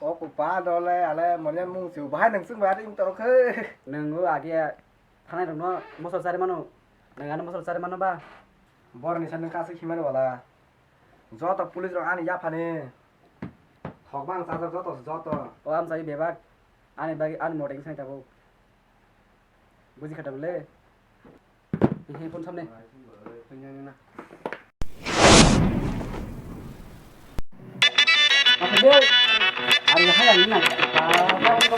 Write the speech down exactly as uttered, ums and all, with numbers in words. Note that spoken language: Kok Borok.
O kupa dole ale manya mung chu bahai nang sung bahai ring toro khe. Nang o age thanai rok no mosol chari mano. Nang ano mosol chari mano ba. Bor ni sa nang kasi himani wala. Joto police rok ani yaphani. Hok bang sajak joto joto. O am chai bebak. Ani bagi ani moting sai tabo. Buji kha tabule. He phone samne. Apa dia? Ari hai ani na. Apa ko